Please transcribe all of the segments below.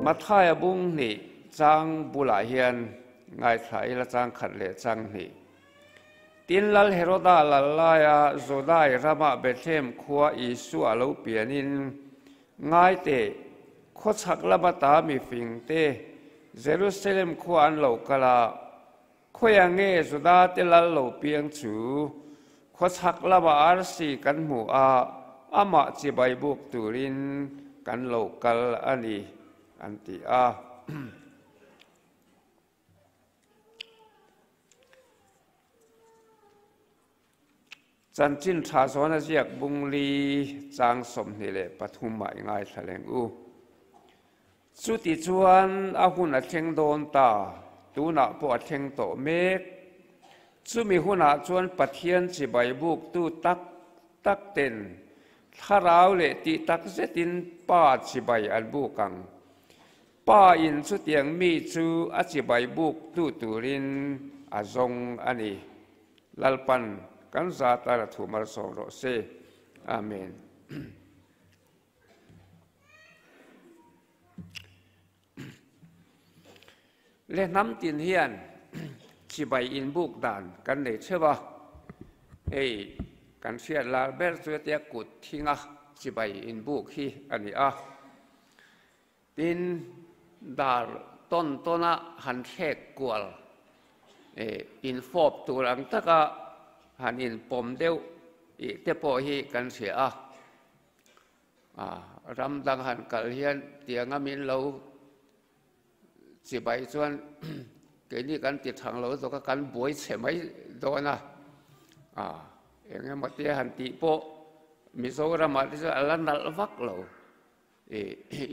Mathaia bung hnih chang bulah hian ngaithla ila chang khat leh chang hnih. Tin Lal Heroda lal laia Judai ramah Bethlehem khua Isua lo pianin ngai teh, khawchhak lama ta mifing te Jerusalem khua an lo kal a, Khawiah nge Juda te lal lo piang chu? Khawchhak lamah arsi kan hmu a, amah chibai buk turin kan lo kal a ni, an ti a. Chanchin tha zawn a ziak bungli chang 23 ah i ngaithla leng u. Chuti chuan a hun a thleng dawn ta, tunah pawh a thleng tawh mek. Chumi hunah chuan Pathian chibai buktu tak tak ten thlarau leh tih tak zetin Pa chibai an buk ang. Pa in chutiang mi chu a chibai buktu turin a zawng a ni. Lalpan kan zat a la thu malsawm rawh se. Amen. Le hnam tin hian chibai inbuk dan kan nei theuh a, hei kan hriat lar ber chu hetia kut thinga chibai inbuk hi a ni a. Tin, dar tawn tawna han thlek kual infawp tur ang taka han inpawm deuh tih te pawh hi kan hria a. Ram dang han kal hian tianga min lo chibai chuan keini kan ti thang lo zawk a, kan buai chhe mai dawn a. Eng emaw te han tih pawh Mizoramah te chuan a la nalh vak lo.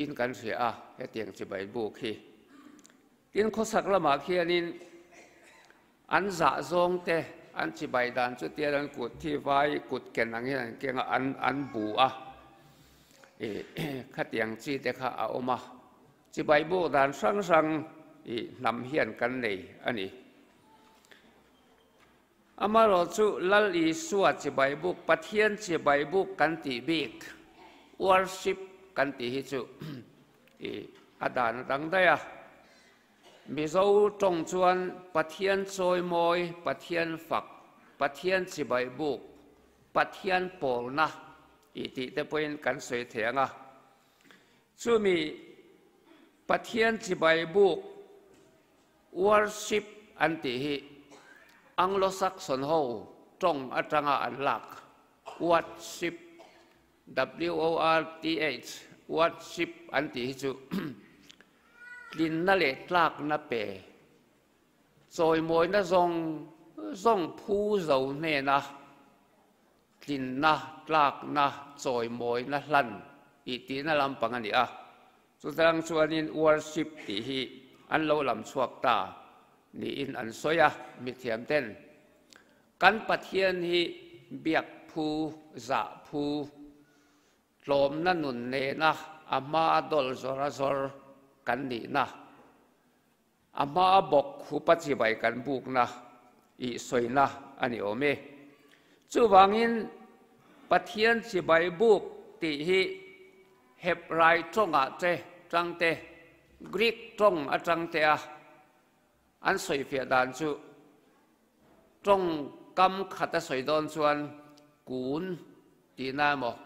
In kan hria a, hetiang chibai buk hi. Tin, khawsak lamah khianin an zah zawng te, an chibai dan chu tial an kut thi vai kut ken ang hian an keng a, an an bu a. Khatiang chi te kha a awm a. Chibai buk dan hrang hrang i hnam hian kan nei a ni. Amaherawhchu Lal Isua chibai buk, Pathian chibai buk kan tih bik, worship kan tih hi chu i a dan a dang daih a. Mizo tawng chuan Pathian chawimawi, Pathian fak, Pathian chibai buk, Pathian pawlna i tih te pawhin kan sawi thei ang a. Chumi Pathian chibai buk, Worship an tih hi Anglo-Saxon ho tawng atanga an lak worthship, W-O-R-T-H, worthship an tih hi chu tlinna leh tlakna pe, chawimawina zawng zawng phu zo hnena tlinna, tlakna, chawimawina hlan tih tihna lampang a ni a. Chutang chuanin worship tih hi an lo lam chhuak ta niin an sawi a, mithiam ten kan Pathian hi biak phu, zah phu, tlawmna nun nena a hmaa dawl zawr a zawr kan nihna, a hmaa bawk khupa chibai kan bukna ih sawina a ni awm e. Chuvangin Pathian chibai buk tih hi Hebrai tawngah te tang te, Greek tawng atang te a an sawifiah dan chu tawngkam khat a sawi dawn chuan kun tihna emaw,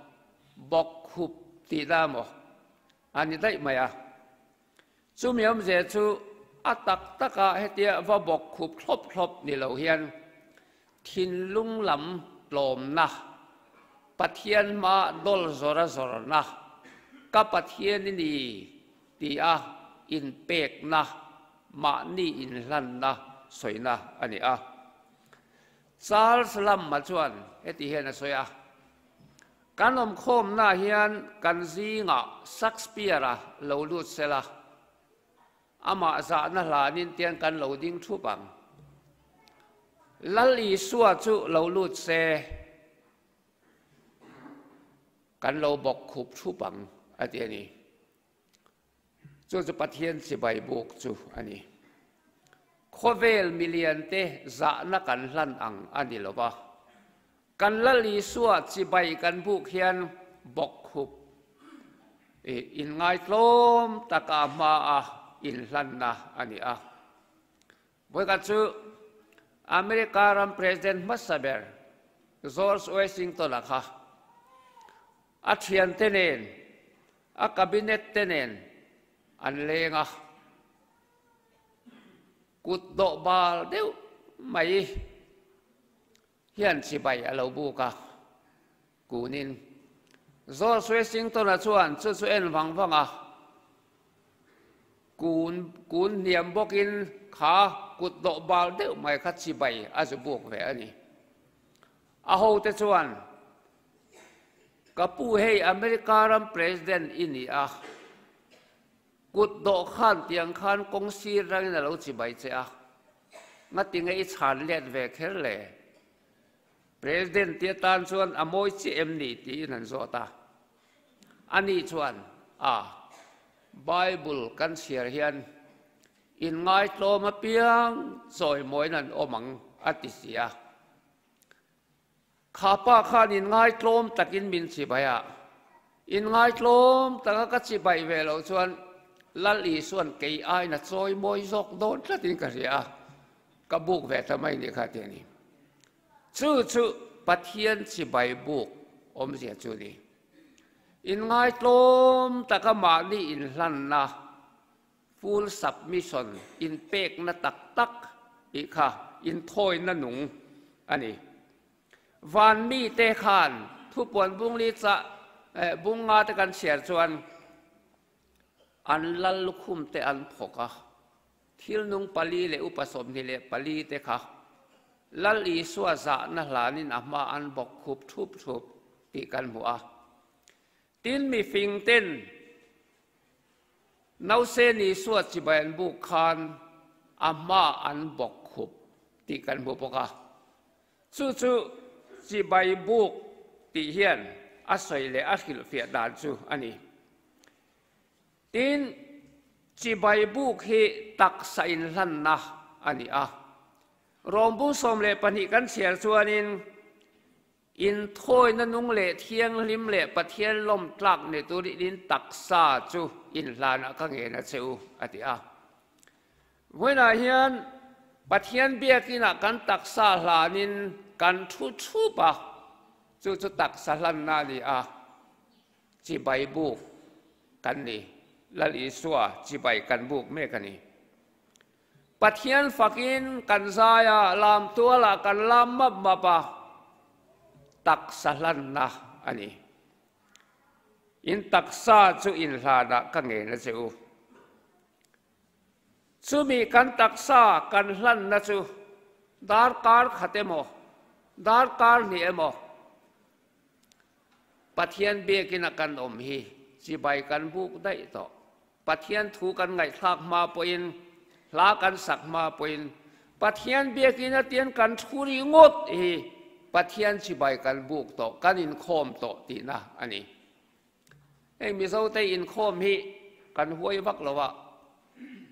bawk khup tihna emaw a ni daih mai a. Chumi awmzia chu a tak takah hetia va bawk khup thlawp thlawp ni lo hian thinlung lam tlawmna, Pathian hma dawl zawr a zawrna, ka Pathian i ni tia inpekna, mahni inhlanna sawina a ni a. Charles Lamb-a chuan heti hian a sawi a. Kan awmkhawmnaah hian kan zingah Shakespeare-a lo lut sela, amah zahna hlanin tian kan lo ding thup ang. Lal Isua chu lo lut se, kan lo bawk khup thup ang, a ti a ni. Chu chu Pathian chibai buk chu a ni. Khawvel miliante zahna kan hlan ang a ni lo va. Kan Lal Isua chibai kan buk hian bawkkhup Inngaitlawm taka a hmaa inhlanna a ni a. Vawikhat chu America ram President hmasa ber George Washington-a kha a thiante nen, a cabinet te nen an leng a. Kut dawh bal deuh mai hian chibai a lo buk a, kunin George Washington-a chuan chu chu en vang vang a, kun kun hniam bawkin kha kut dawh bal deuh mai kha chibai a zu buk ve a ni. A hote chuan, Ka pu hei America ram President i ni a, Kut dawh khan tiang khan kawng sir rangin a lo chibai che a, ngatinge i chhan let ve kher le? President tia tan chuan a mawi chiah em ni tiin an zawt a. Ani chuan, A, Bible kan chhiar hian inngaitlawm apiang chawimawiin an awm ang a ti si a. Kha pa khan inngaitlawm takin min chibai a, inngaitlawm taka ka chibai ve loh chuan Lal Isua'n kei aiin a chawi mawi zawk dawn tlatin ka hria a, ka buk ve ta mai nih kha ti a ni. Chu chu Pathian chibai buk awmzia chu a ni. Inngaitlawm taka mahni inhlanna, full submission, inpekna tak tak tih kha inthawina nung a ni. Van mite khan thupuan bungli chah bung nga te kan chhiar chuan an lal lukhum te an phawk a, thil nung pali leh upa 24 te kha Lal Isua zahna hlanin a hma an bawk khup thup thup tih kan hmu a. Tin mifing ten Nausen Isua chibai an buk khan a hma an bawk khup tih kan hmu bawk a. Chu chu chibai buk tih hian a sawi leh a hrilhfiah dan chu a ni. Tin, chibai buk hi taksa inhlanna a ni a. Rawmbu 12 kan chhiar chuanin Inthawina nung leh thianghlim leh Pathian lawm tlak ni turin in taksa chu inhlanah ka ngen a che u, a ti a. Vawiinah hian Pathian biakinah kan taksa hlanin kan thu thup a, chu chu taksa hlanna a ni a, chibai buk kan ni, Lal Isua chibai kan buk mek a ni. Pathian fakin kan zai a, lam tualah kan lam map map a, taksa hlanna a ni. In taksa chu inhlanah ka ngen a che u. Chumi kan taksa kan hlanna chu darkar khat emaw, darkar hnih emaw Pathian biakin a kan awm hi chibai kan buk daih tawh. Pathian thu kan ngaihthlak hma pawhin, hla kan sak hma pawhin, Pathian biakin a tian kan thu ri ngawt hi Pathian chibai kan buk tawh, kan inkhawm tawh tihna a ni. Heng Mizote inkhawm hi kan huai vak lo a,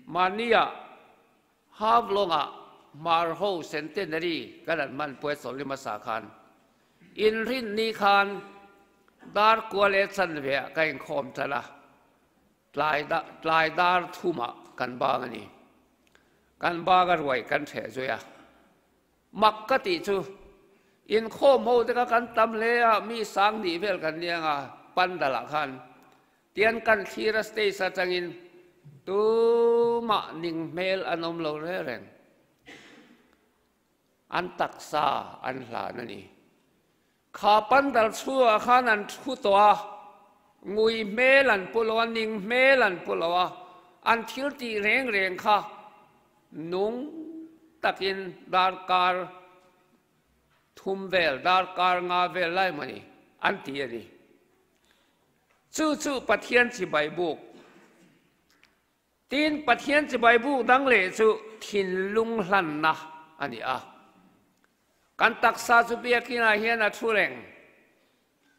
mahnia Havlawngah Hmarho Centenary kan an hman puai chawlh ni hmasa khan inrinni khan dar kua leh chanve ah ka inkhawm tan a, tlai tlai dar thumah kan bang a ni. Kan bang a ruai kan hreh zui a. Mak ka tih chu inkhawm ho te kha kan tam hle a, mi sang hnih vel kan nia nga pandalah khan Tian kan thlir a stage atangin tumah ning hmel an awm lo reng reng. An taksa an hlan a ni. Kha pandal chhungah khan an thu tawh a, ngui hmel an pu lo a, ning hmel an pu lo a, an thil tih reng reng kha nung takin darkar thum vel, darkar nga vel lai mai an ti a ni. Chu chu Pathian chibai buk. Tin, Pathian chibai buk dang leh chu thinlung hlanna a ni a. Kan taksa chu biakinah hian a thu reng.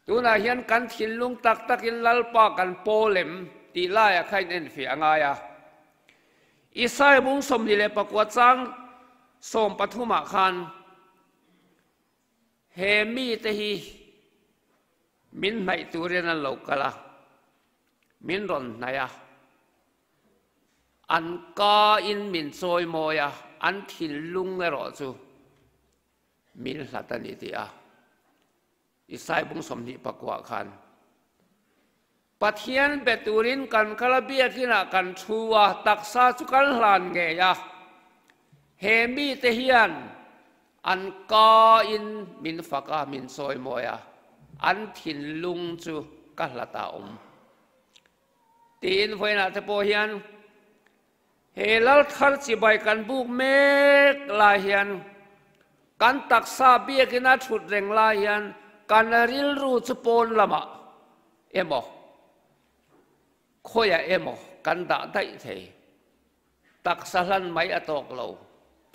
Tunah hian kan thinlung tak takin Lalpa kan pawl em tih laiah kha inenfiah a ngai a. Isaiah bung 29 chang 13 ah khan he mite hi min hnaih turin an lo kal a. Min rawn hnaih a, an ka in min chawimawi a, an thinlung erawh chu min hlat a ni tih a Isai bung 29 khan Pathian be turin kan kal a, biakinah kan thu a, taksa chu kan hlan ngei a. He mite hian an ka in min fak a, min chawimawi a, an thinlung chu ka hlat ah awm. Tiin vawiinah te pawh hian he lal thar chibai kan buk mek lai hian kan taksa biakin a thut reng lai hian kan rilru chu pawn lamah emaw khawiah emaw kan dah daih thei. Taksa hlan mai a tawk lo,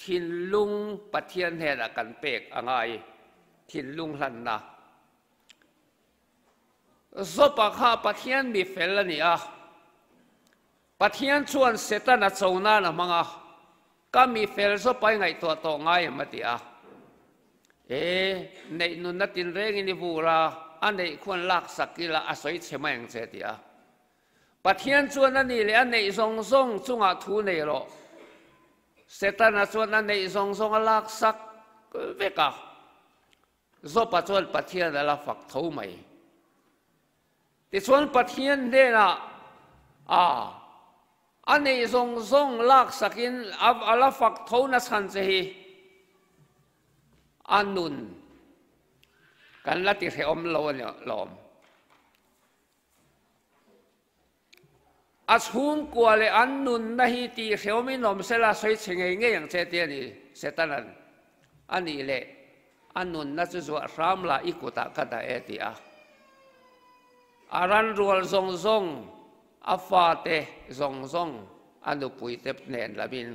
thinlung Pathian hnenah kan pek a ngai, thinlung hlanna. Zopa kha Pathian mi fel a ni a. Pathian chuan Setana cho nan a hmang a, Ka mi fel Zopa i ngaihtuah tawh ngai em? a ti a. E, neih nunna tinrengin i vur a, a neih khuan laksak ila a sawi chhe mai ang che a ti a. Pathian chuan a nih leh a neih zawng zawng chungah thu nei rawh. Setana chuan a neih zawng zawng a laksak vek a. Zopa chuan Pathian a la fak tho mai. Tichuan Pathian hnenah a a neih zawng zawng laksakin a la fak tho na chhan che hi a nun kan la ti hrehawm lo a ni lawm. A chhungkua leh an nunna hi tih hrehawmin awm sela sawi chhe ngei ngei ang che ti a ni, Setana'n a nih leh a nunna chu zuah hram la i kutah ka dah e ti a. A ran rual zawng zawng, a fate zawng zawng, a nupuite nen lamin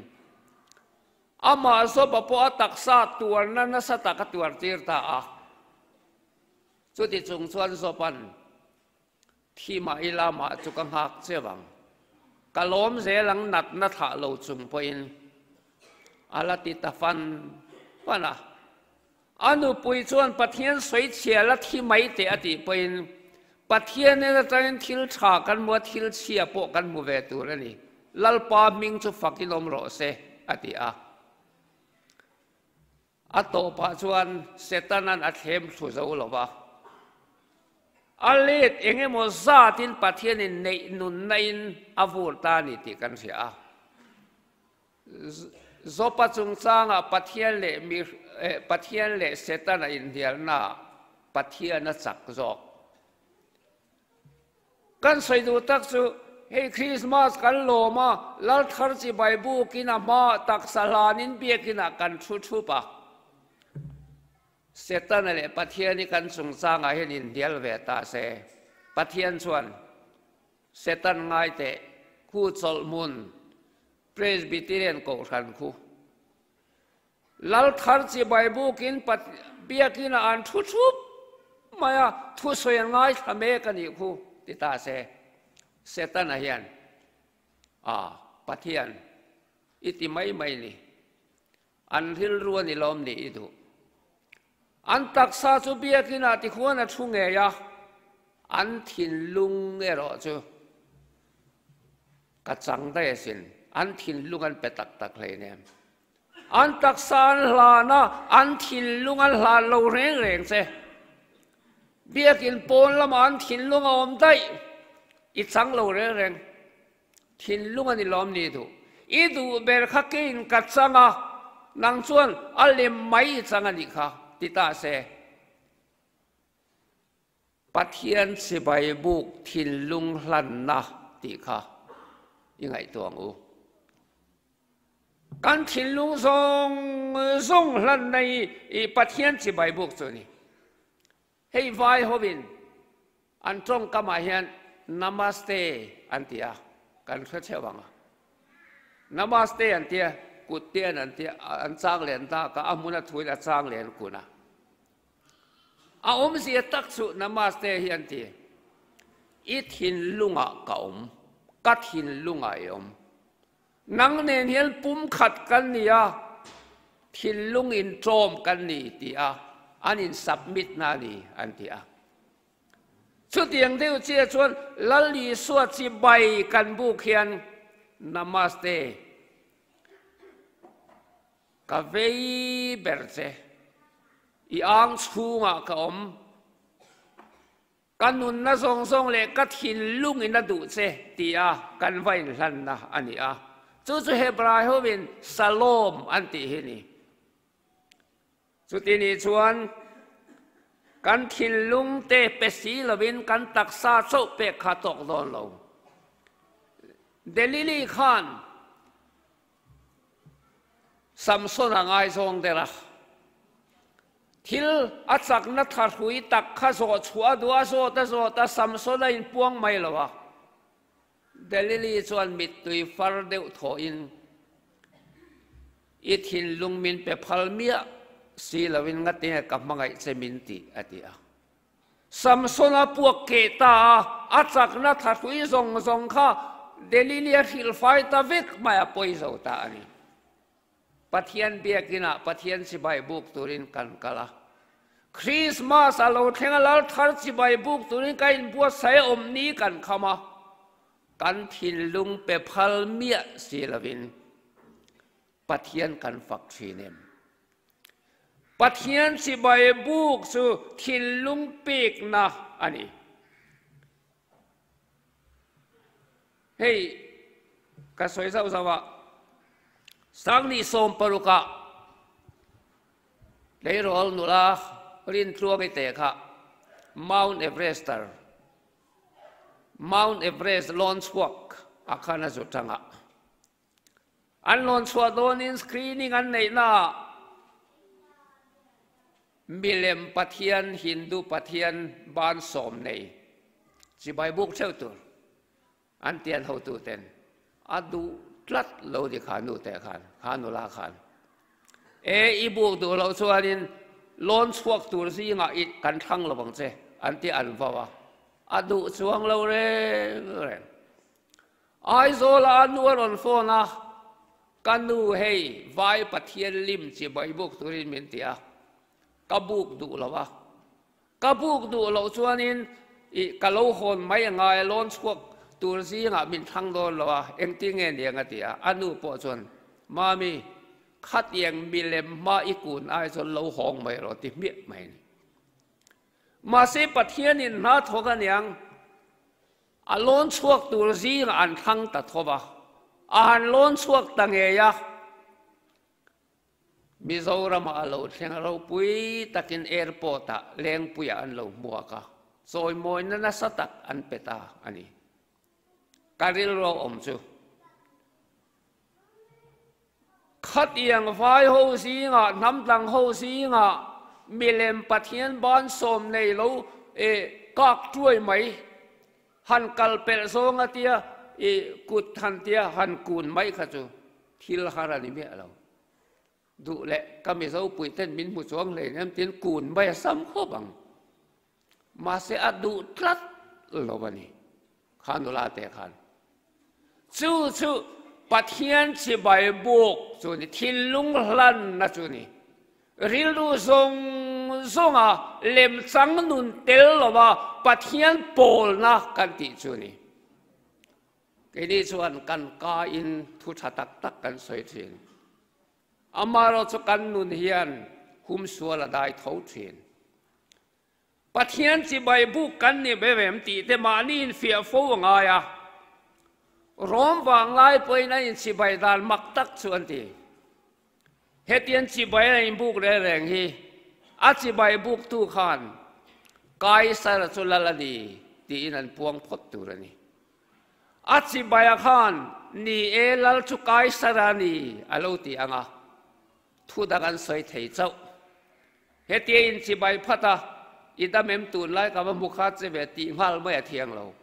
amah Joba pawh a taksa tuarna nasa tak a tuartir ta a. Chuti chung chuan Joba'n Thi mah ila mah chu ka nghak cheu ang. Ka lawm zel ang natna thlah lo chung pawhin a la ti ta fan fan a. A nupui chuan Pathian sawi chhia la thi mai teh a tih pawhin Pathian en atangin thil tha kan hmu a, thil chhia pawh kan hmu ve tur a ni. Lalpa hming chu fakin awm rawh se a ti a. A tawpah chuan Setana'n a thlem thlu zo lo va. A let eng emaw zatin Pathianin neih nunnain a vur ta a ni tih kan hria a. Jopa chungchangah Pathian leh mi Pathian leh Setana inhnialnaah Pathian a chak zawk. Kan sawi duh tak chu hei Krismas kan lawm a, Lalthar chibai bukin a hma taksa hlanin biakinah kan thu thup a. Setana leh Pathian hi kan chungchangah hian inhnial ve ta se. Pathian chuan Setan ngai teh khu chawlh hmun Presbyterian Kohhran khu Lalthar chibai bukin biakinah an thu thup mai a, thusawi an ngaithla mek a nih khu ti ta se. Setana hian, A, Pathian, i ti mai mai ni. An rilru a ni lawm ni i duh. An taksa chu biakinah tikhuan a thu ngei a, an thinlung erawh chu ka chang daih asin, an thinlung an pe tak tak hleinem. An taksa an hlan a, an thinlung an hlan lo reng reng che. Biakin pawn lamah an thinlung a awm daih, i chang lo reng reng. Thinlung a ni lawm ni duh. I duh ber kha keiin ka chang a, nang chuan a lem mai i chang a nih kha, ti ta se. Pathian chibai buk thinlung hlanna tih kha i ngaihtuah ang u. Kan thinlung zawng zawng hlanna hi i Pathian chibai buk chu a ni. Hei vai hovin an tawngkamah hian Namaste an ti a, kan hre theuh ang a. Namaste an ti a, kut te an ti a, an chang len dak a, a hmun a thuin a chang len kun a. A awmzia tak chu Namaste hi an ti, I thinlungah ka awm, ka thinlungah i awm. Nang nen hian pumkhat kan ni a, thinlung inṭawm kan ni ti a, an in submit na a ni an ti a. Chutiang deuh chiah chuan Lal Isua chibai kan buk hian Namaste ka vei ber che, i ang chhungah ka awm, ka nunna zawng zawng leh ka thinlungin a duh che tia kan va inhlanna a ni a. Chu chu Hebrai hovin Shalom an tih hi a ni. Chuti nih chuan kan thinlung te pe si lovin kan taksa chauh pek kha tawk dawn lo. Delili khan Samson a ngaizawng der a, thil a chakna thahrui tak kha zawh chhuah a duh a, zawt a zawt a, Samson a inpuang mai lo a. Delili chuan mittui far deuh thawhin, I thinlung min pe phal miah si loin ngatinge ka hmangaih che min tih? a ti a. Samsona puak keh ta a, a chakna thahrui zawng zawng kha Delili a hrilh fai ta vek mai a pawi zo ta a ni. Pathian biakinah Pathian chibai buk turin kan kal a. Christmas a lo thleng a, lal thar chibai buk turin ka inbuatsaih a awm ni kan kham a. Kan thinlung pe phal miah si lovin Pathian kan fak thin em? Pathian chibai buk chu thinlung pekna a ni. Hei ka sawi zauh zauh a, Sangni sawmparukah tleirawl nula Rintluangi te kha Mount Everester, Mount Everest lawn chhuak a khan a zu tang a. An lawn chhuah dawnin screening an neihnaah milem pathian, Hindu pathian ban sawm nei chibai buk theuh tur an tian hotu ten a duh tlat lo ni kha nu te khan, kha nula khan. E, i buk duh loh chuanin lawn chhuak tur zingah i kan thlang lo ang che an ti an vau a, a duh chuang lo reng reng. Aizawla a nu a rawn phone a, Ka nu hei vai Pathian lim chibai buk turin min ti a, ka buk duh lo a. Ka buk duh loh chuanin i ka lo hawn mai a ngai a, lawn chhuak tur zingah min thlang dawn lo a, engtin nge ni ang a ti a. A nu pawh chuan, Mami, khatiang milem hma i kun ai chuan lo hawng mai rawh ti hmiah mai a ni. Mahse Pathianin hna thawk a niang. A lawn chhuak tur zingah an thlang ta tho va, a han lawn chhuak ta ngei a. Mizoramah a lo thleng a, ropui takin airport-ah Lengpuiah an lo hmuak a, chawimawina nasa tak an pe ta a ni. Ka rilru a awm chu. Khatiang vai ho zingah, hnam dang ho zingah milem Pathian ban sawm nei lo e kak tuai mai, han kal pelh zawng a tia i kut han tia han kun mai kha chu thil har a ni miah lo. Duh leh ka Mizo puiten min hmu chuang hlei nem tin kun mai a sam khawp ang. Mahse a duh tlat lo a ni, kha nula te khan. Chu chu Pathian chibai buk chu ni, thinlung hlanna chu ni. Rilru zawng zawnga lemchang nun tel lova Pathian pawlna kan tih chu ni. Keini chuan kan ka in thu tha tak tak kan sawi thin. Amaherawhchu chu kan nun hian humsual a dai tho thin. Pathian chibai buk kan ni ve em tih te mahni infiah fo a ngai a. Rom vanglai pawhin a inchibai dan mak tak chu an ti. Hetiang chibai a inbuk reng reng hi a chibai buktu khan Kaisara chu lal a ni tiin an puang phawt tur a ni. A chibaia khan, Ni e, lal chu Kaisara ni, a lo ti ang a, thu dang an sawi thei chauh. Hetia in chibai phat a, i dam em tunlai ka va hmu kha che ve tih nghal mai a thiang lo.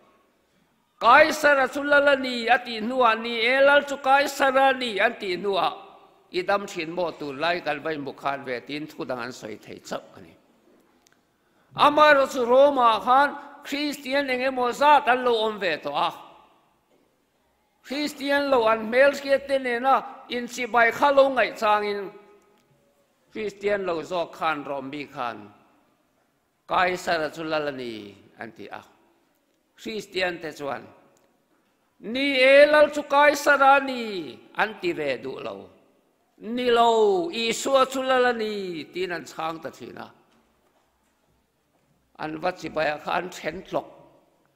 Kaisara chu lal a ni, a tih hnuah, Ni e, lal chu Kaisara ni, an tih hnuah, I dam thin maw tunlai kan va inhmu khan ve tiin thu dang an sawi thei chauh a ni. Amaherawhchu Rome-ah khan Kristian eng emaw zat an lo awm ve tawh a. Kristian lo an hmelhriat te nena inchibai kha lo ngaih changin Kristian lo zawk khan Rome mi khan Kaisara chu lal a ni an ti a. Kristian te chuan, Ni e, Lal chu Kaisara a ni, an ti ve duh lo. Ni lo, Isua chu Lal a ni, tiin an chhang ta thin a. An va chibaiah kha an then tlawk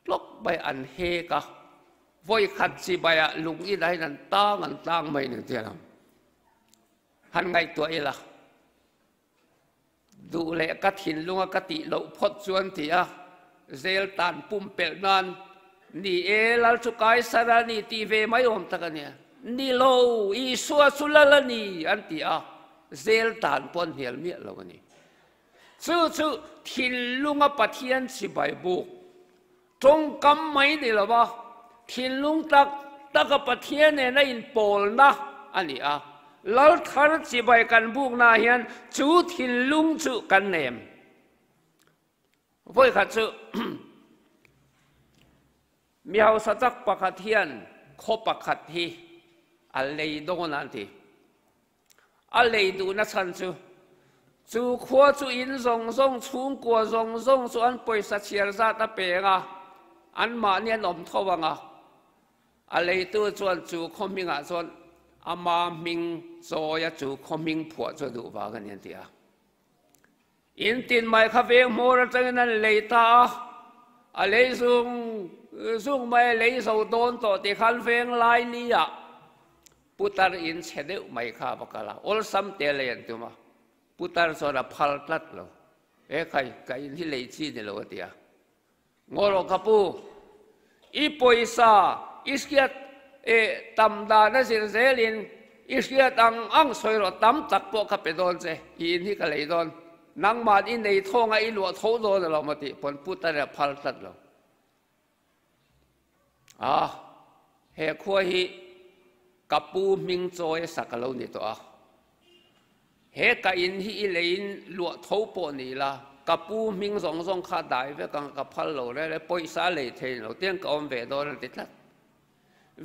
tlawk mai, an hek a. Vawi khat chibaiah lung inahin an tang an tlang mai ning tiang ang. Han ngaihtuah ila. Duh leh ka thinlunga ka tih loh phawt chuan ti a, zel tan pumpelh nan, Ni e, Lal chu Kaisar a ni tih ve mai awm tak a nia. Ni lo, Isua chu Lal a ni, an ti a, zel tan pawh an hnial miah lo a ni. Chu chu thinlunga Pathian chibai buk, tawngkam mai ni lova thinlung tak taka Pathian nena inpawlna a ni a. Lal thar chibai kan buknaah hian chu thinlung chu kan nem. Vawikhat chu mi hausa tak pakhat hian khaw pakhat hi a lei dawn a an ti. A lei duhna chhan chu, chu khua chu in zawng zawng, chhungkua zawng zawng chu an pawisa chhiar zat a peng a, anmahni an awm tho ang a. A leitu chuan chu khaw hmingah chuan ama hming chawia chu khaw hming phuah chu a duh vang a ni an ti a. In tin mai kha veng hmawr atangin an lei ta a, a lei zung zung mai a lei zo dawn tawh tih khan veng lai li ah putar in chhe deuh mai kha a va kal a, awlsam te a lei an tum a, putar chuan a phal tlat lo, e khai ka in hi lei chi ni lo a ti a, Ngaw rawh ka pu, i pawisa i hriat eh tam dan a zir zelin i hriat ang ang sawi rawh tam tak pawh ka pe dawn che, i in hi ka lei dawn, nangmah i nei thawnga i luah tho dawn alawm a tih pawn pu Tarea phal tlat lo. A, he khua hi ka pu hming chawi a sak a lo ni tawh a. He ka in hi i leiin luah tho pawh ni la, ka pu hming zawng zawng kha dai vek ang, ka phal lo rel e, pawisa a lei thei lo tiang ka awm ve dawn a ti tlat.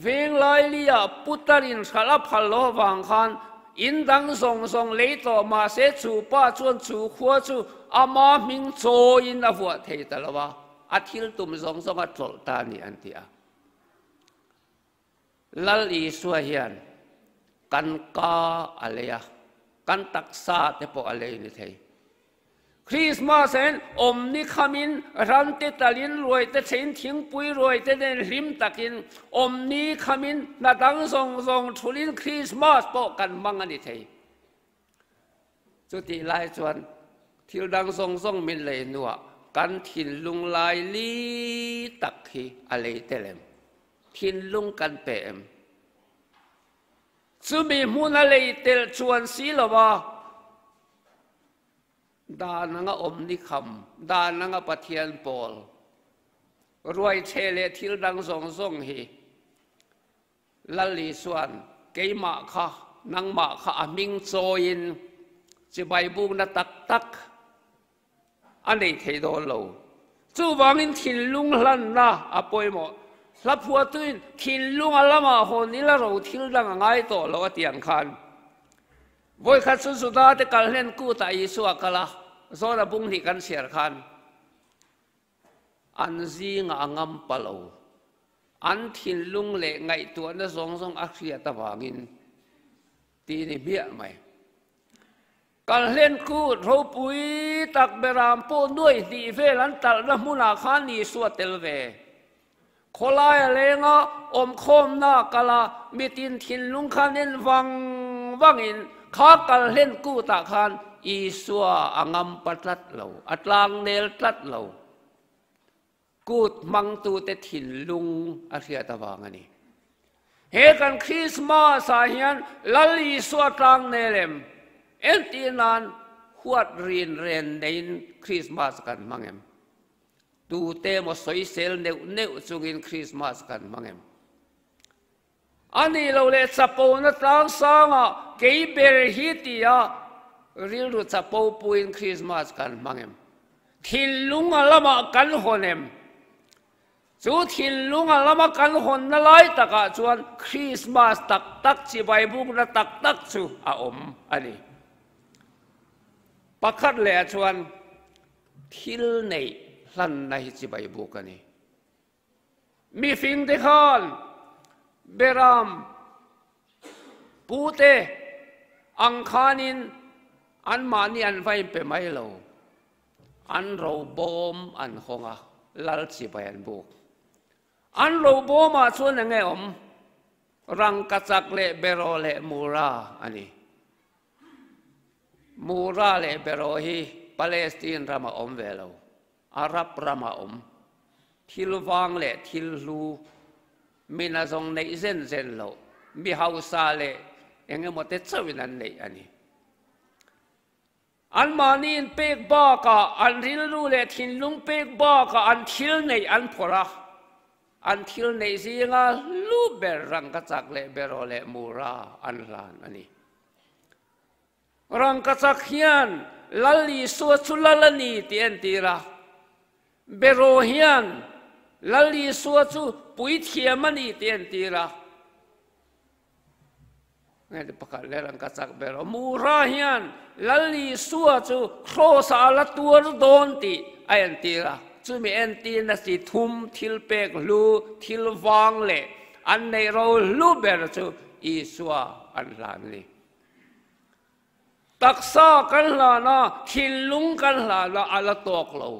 Venglai lia putar in hralh a phal lo avang khan in dang zawng zawng lei tawh mahse chu pa chuan chu khua chu ama hming chawiin a vuah thei ta lo a, a thil tum zawng zawng a tlawlh ta a ni an ti a. Lal Isua hian kan ka a lei a, kan taksa te pawh a lei ni thei. Krismas hian awmni khamin ran te talin ruai te thein thingpui ruai te nen hlim takin awmni khamin hna dang zawng zawng thulin Krismas pawh kan hmang a ni thei. Chutih lai chuan thil dang zawng zawng min lei hnuah kan thinlung lai li tak hi a lei tel em? Thinlung kan pe em? Chumi hmun a lei tel chuan si lo a, dan anga awm ni kham, dan anga Pathian pawl, ruaichhe leh thil dang zawng zawng hi Lal Isua'n, Keimah kha, nangmah kha a hming chawiin chibai bukna tak tak a nei thei dawn lo. Chuvangin thinlung hlanna a pawimawh. Hla phuahtuin thinlung a lamah hawn ila ro thil dang a ngai tawh lo a ti ang khan. Vawikhat chu Juda te kal hlen kutah Isua a kal a, Zawna bung hnih kan chhiar khan. An zingah a ngam pa lo. An thinlung leh ngaihtuahna zawng zawng a hriat avangin tih ni hmiah mai. Kalhlen kut ropui tak beram pawh nuai hnih vel an talhna hmunah khan Isua tel ve. Khawlai a leng a, awmkhawmna a kal a, mitin thinlung khan en vang vangin kha kalhlen kutah khan Isua a ngam pa tlat lo, a tlangnel tlat lo. Kut hmangtute thinlung a hriat avang a ni. He kan Krismas ah hian Lal Isua tlangnel em? Entir nan huat rin ren neiin Krismas kan hmang em? Tute emaw sawisel neuh neuh chungin Krismas kan hmang em? A nih loh leh chapona tlangsangah kei ber hi tia rilru chapo puiin Krismas kan hmang em? Thinlung a lamah kan hawn em? Chu thinlung a lama kan hawnna lai takah chuan Krismas tak tak chibai bukna tak tak chu a awm a ni. Pakhat lehah chuan thil neih hlanna hi chibai buk a ni. Mifingte khan Beram pute ang khanin anmahni an va inpe mai lo. An robawm an hawng a, lal chibai an buk. An robawmah chuan eng nge awm? Rangkachak leh beraw leh mura a ni. Mura leh beraw hi Palestine rama awm ve lo, Arab rama awm. Thil vang leh thil hlu, mina zawng neih zen zen loh, mi hausa leh eng emaw te chauhin an neih a ni. Anmahni inpek bakah an rilru leh thinlung pek bakah an thil neih an phawrh a, an thil neih zinga hlu ber rangkachak leh beraw leh mura an hlan a ni. Rangkachak hian Lal Isua chu Lal a ni tih a entir a, beraw hian Lal Isua chu puithiam a ni tih a entir a. Nge pakhat leh rang ka chak ber aw. Mura hian Lal Isua chu Kraws-ah a la tuar dawn tih a entir a. Chumi entirna chi thum, thil pek hlu, thil vang leh an neih ro hlu ber chu Isua an hlan a ni. Taksa kan hlan a, thinlung kan hlan a, a la tawk lo.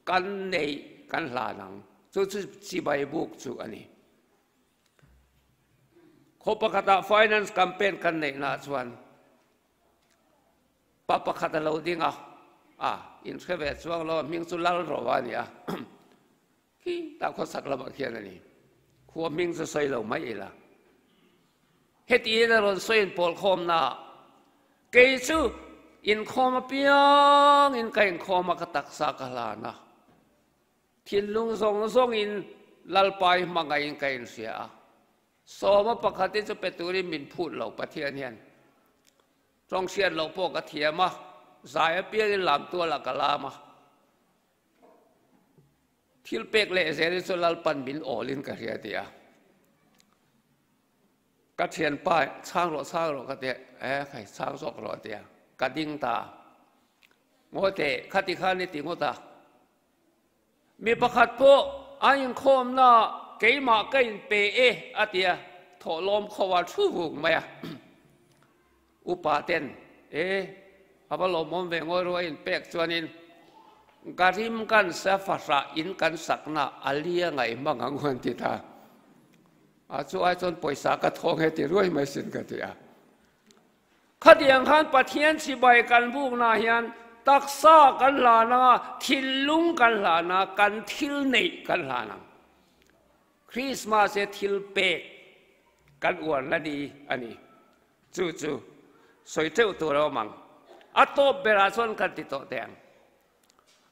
Kan neih kan hlan ang. Chu chu chibai buk chu a ni. Khaw pakhatah finance campaign kan neihna chuan pa pakhat a lo ding a, a inhre ve chuang lo, a hming chu Lalrova a ni a, khi tah khawsak lamah khian a ni, khua hming chu sawi lo mai ila. Hetihin a rawn sawi inpawl khawmnaah, Kei chu inkhawm apiangin ka inkhawm a, ka taksa ka hlan a. Thinlung zawng zawngin Lalpa i hmangaihin ka inhria a, sawma pakhat hi chu pe turin min phut lo Pathian hian. Tawng hriat loh pawh ka thiam a, zai apiangin lam tualah ka lam a. Thil pek leh zel hi chu Lalpan min awlin ka hria ti a. Ka thianpa chhang rawh chhang rawh ka ti a, e khai chhang zawk rawh a ti a, ka ding ta a. Ngawi teh, khati khan i ti ngawt a. Mi pakhat pawh a inkhawmna keimah ka inpe e a ti a, thawhlawm kho a thu vuk mai a. Upa ten, E, a va lawmawm ve ngawi ru a inpek chuanin Garim kan sa fahrah in kan sakna a lia ngaih hmang ang u an ti ta. A chu ai chuan pawisa ka thawng he ti ruai mai sin ka ti a. Khatiang khan Pathian chibai kan bukna hian taksa kan hlan anga, thinlung kan hlan a, kan thil neih kan hlan ang. Christmas hi thil pek kan uar la ni a ni. Chu chu sawi teuh tur a awm ang. A tawp berah chuan kan ti tawh teh ang.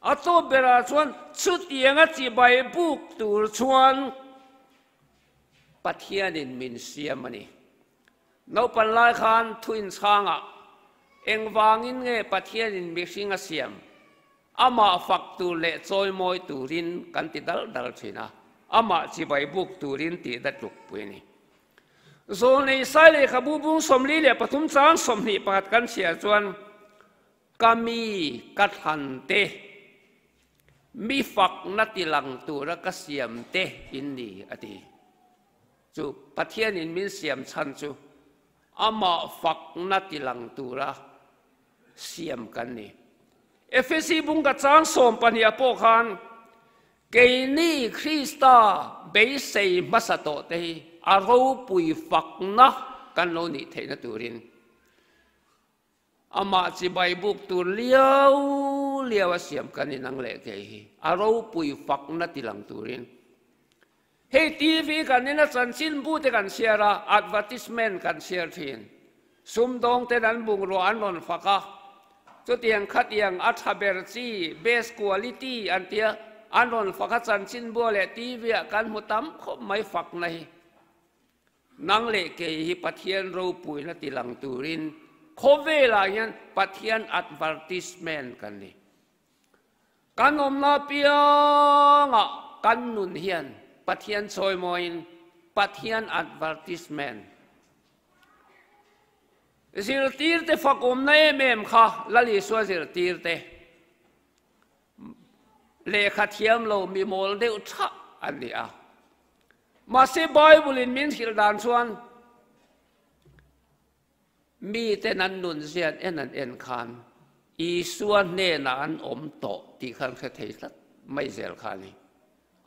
A tawp berah chuan chutianga chibai buk tur chuan Pathianin min siam a ni. Naupan lai khan thu inchhangah, Engvangin nge Pathianin mihring a siam? Amah fak tur leh chawimawi turin kan ti dal dal thin a, amah chibai buk turin tih da tlukpui a ni. Zawlnei Sai lehkhabu bung 43 chang 21 kan chhiar chuan, Ka mi ka thlan te, mi fakna tilang tura ka siam te in ni, a ti. Chu Pathianin min siam chhan chu amah fakna tilang tura siam kan ni. Efesi bung ka chang 12 pawh khan keini Krista beisei hmasa tawh te hi a ropui fakna kan lo nih theihna turin Amah chibai buk tur liau liau a siam kan inang leh kei hi a ropui fakna tilang turin. Hei TV kan ina chanchinbu te kan chhiar a, advertisement kan chhiar thin. Sumdawng ten an bungrua an rawn fak a, chutiang khatiang a tha ber chi, best quality an tia, an rawn fak a chanchinbua leh TV ah kan hmu tam khawp mai fakna hi. Nang leh kei hi Pathian ropuina tilang turin khawvelah hian Pathian advertisement kan ni. Kan awmna piangah kan nun hian Pathian chawimawiin Pathian advertisement. Zirtirte fakawmna em em kha Lal Isua zirtirte lehkha thiam lo mi mawl deuh thah an ni a. Mahse Bible in min hrilh dan chuan miten an nun zian en an en khan Isua hnenah an awm tawh tih kha an hre thei tlat mai zel kha a ni.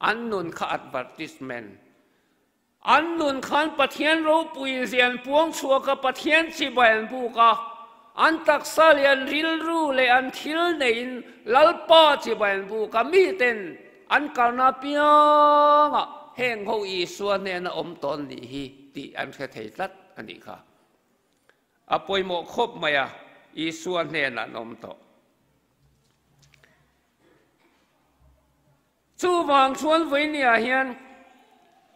An nun kha advertisement. An nun khan Pathian ropui zian puang chhuak a, Pathian chibai an buk a, an taksa leh an rilru leh an thil neiin Lalpa chibai an buk a, miten an kalna apiangah heng ho Isua hnena awm tawn nih hi tih an hre thei tlat a nih kha. A pawimawh khawp mai a, Isua hnenah an awm tawh. Chuvang chuan vawinia hian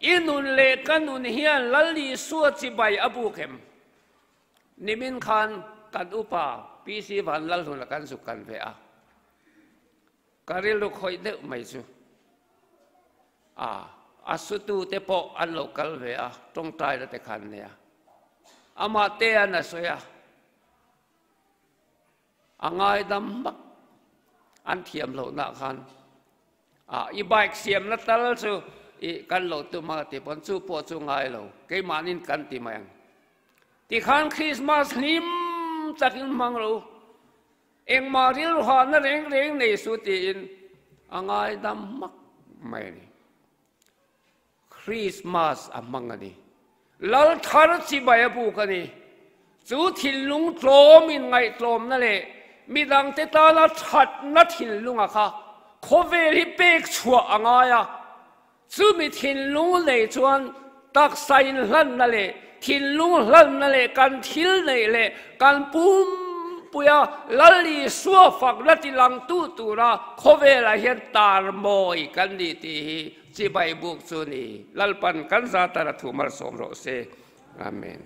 i nun leh ka nun hian Lal Isua chibai a buk em? Nimin khan kan upa PC Vanlalhluna kan zuk kan ve a, ka rilru khawih deuh mai chu a, a sutute pawh an lo kal ve a, tawngtaina te khan nia. Amah te an a sawi a. A ngaidam hmak an thiam lohna khan a i bike siamna tal chu i kan lo tum a ti pawn chu pawh chu ngai lo keimahnin kan ti mai ang tikhan Christmas hlim takin hmang lo engmah rilru hahna reng reng nei su tiin a ngaidam hmak mai a ni. Christmas a hmang a ni. Lal thar chibai a buk a ni. Chu thinlung tlawm inngaihtlawmna leh midangte tana thatna thinlunga kha khawvel hi pek chhuah a ngai a. Chumi thinlung nei chuan taksa inhlanna leh thinlung hlanna leh kan thil neih leh kan pumpuia Lal Isua fakna tilangtu tura khawvelah hian tarmawi kan ni tih hi Chibai buk chu ni. Lalpan kan za tara thu malsawm rawh se. Amen.